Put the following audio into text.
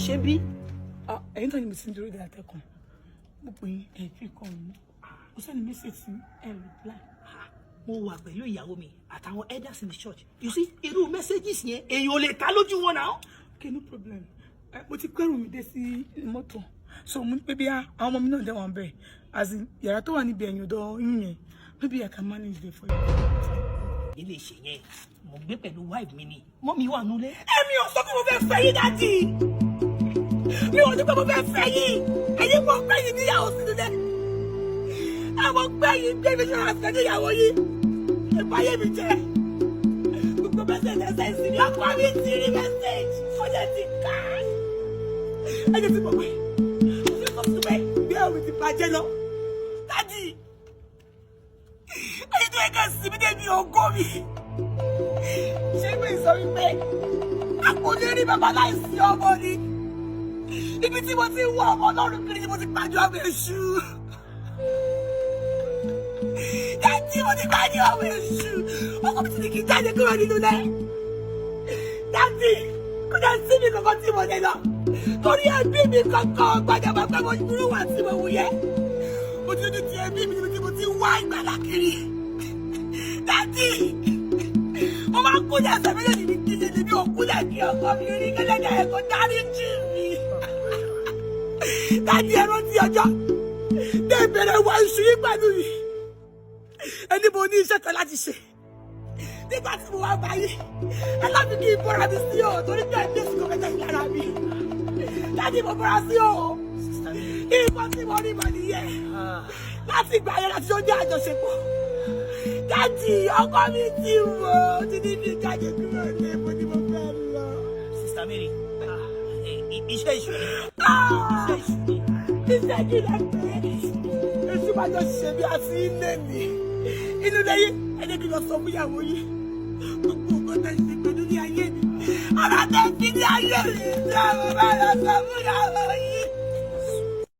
ṣe bí? Ẹ̀yin tó ni mo ti ń dúró de àtẹkùn. Mo pè yín, ẹ fi kọ́ mi. Mo send message sí, ẹ reply. Mo wà pẹ̀lú ìyàwó mi àtàwọn elders in the church. You see, irú messages yẹn, èèyàn ò lè ta lójú wọn náà. Okay, no problem. Mo ti kẹ́rù mi dé sí mọ́tò. So mo ní pé bí àwọn ọmọ mi náà dẹ̀ wọ́n bẹ̀. As in, yàrá tó wà níbi ẹ̀yìn ọ̀dọ̀ yín yẹn, maybe I can manage there for you. Ilé ìṣe yẹn, mo gbé pẹ̀lú wife mi ni. Mummy wà nulẹ̀. Èmi ò sọ pé mo fẹ́ fẹ́ yín, daddy. Mi ò ní pé mo fẹ́ fẹ́ yín. Ẹ̀yin mo gbé yín níyàwó sínú ilé. Àwọn gbé yín gbé mi ṣọ́ra fẹ́ níyàwó yín. Ìbáyé mi jẹ́. Gbogbo message ẹsẹ̀ ìsinmi, ọkọ mi ti rí message. Ọjà ti kà á. Ẹ̀jẹ̀ ti mọ̀ pé mo fẹ́ sọ fún mi ìgbéyàwó mi ti bàjẹ́ lọ. Daddy, ẹ̀yin tó yẹ ká sinmi débi ògo mi. Ṣé mi sọ wípé a kò ní rí bàbá láìsí ọmọ ni? Ibi tí mo ti ń wá ọmọ Ọlọ́run kiri ni mo ti pàdé ọmọ èṣù. Daddy, mo ti pàdé ọmọ èṣù. Ọkọ mi ti ní kí n jáde kúrò nínú ilé. Daddy, kò dẹ̀ sí mi kankan tí mo lè lọ. Torí ẹbí mi kankan gbọ́dọ̀ mọ̀ pé mo burú wà tí mo wù yẹ. Mo ti ní ti ẹbí mi níbi tí mo ti wá ìgbàlá kiri. Daddy, mo máa ń kúnlẹ̀ ẹsẹ̀ méjèèjì ní kí ni mi ò kúnlẹ̀ kí ọkọ mi rí kẹ́lẹ́dẹ̀ ẹ̀ kó dárí jì mí. Daddy, ẹ rántí ọjọ́ tẹ́ bẹ̀rẹ̀ wá iṣu yín pẹ̀lú mi. Ẹni mo ní iṣẹ́ kan láti ṣe. Nígbà tí mo wá báyìí, ẹ láti kí n bọ́ra mi sí o, torí pé ẹ̀mí èsì kò fẹ́ jáde lára mi. Daddy, mo bọ́ra sí o. Nǹkan tí mo rí mọ̀ nìyẹn. Láti ìgbà yẹn láti jọ ní àjọṣepọ̀. Daddy, ọkọ mi ti wò ó, ti ní bí jáde kúrò ní ibo ni mo fẹ́ lọ. Sister Mary, iṣẹ́ èṣù ni. Iṣẹ́ èṣù ni. Iṣẹ́ kí lẹ pé èṣù máa jọ ṣe bí a ti ń lé ní. Inú lẹ́yìn ẹni kí n lọ sọ fún ìyàwó yìí. Gbogbo nǹkan tẹ̀ ṣe pẹ̀lú ní ayé mi. Ara tẹ̀ fi ní ayé mi. Ṣé mo bá lọ sọ fún ìyàwó yìí?